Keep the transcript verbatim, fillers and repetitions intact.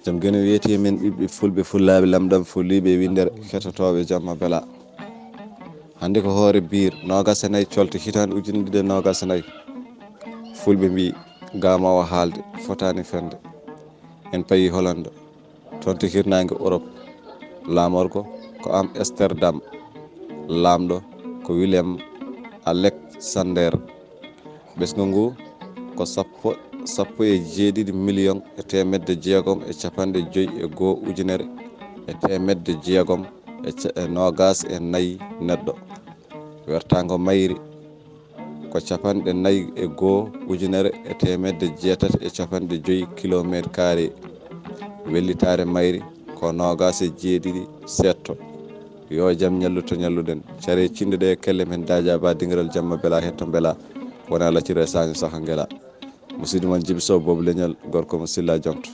Jom geno weeti e men ɓiɓɓe fulɓe, fullaaɓe, lamɗam, fuliiɓe e winndere, ketotooɓe jamma bela. Hannde ko hoore biir noogas e nayi colte hitaande ujunere ɗiɗi e noogas e nayi. Fulɓe mbii, gaamoowo haalde fotaani fende. En payi Hollande, toon to hirnaange Europe. Laamorgo ko Amsterdam. Laamɗo ko Willem Alexander. Ɓesngu ngu ko sappo, sappo e jeeɗiɗi miliyoŋ e teemedde jeegom e capanɗe joy e goo ujunere e teemedde jeegom e ca-, e noogas e nayi neɗɗo. Wertaango mayri ko capanɗe nayi e goo ujunere e teemedde jeetati e capanɗe joy kilomeeter kaare. Wellitaare mayri ko noogas e jeeɗiɗi seeɗto. Yo jam ñallu to ñalluɗen. Care cinɗo ɗe e kelle men daaja ba dingiral jamma bela hetto bela. Wona lacciro e saño saha ngela. Musidɗo mon Jibi Sow Boobu Leñol, gorko mo Silla Jonto.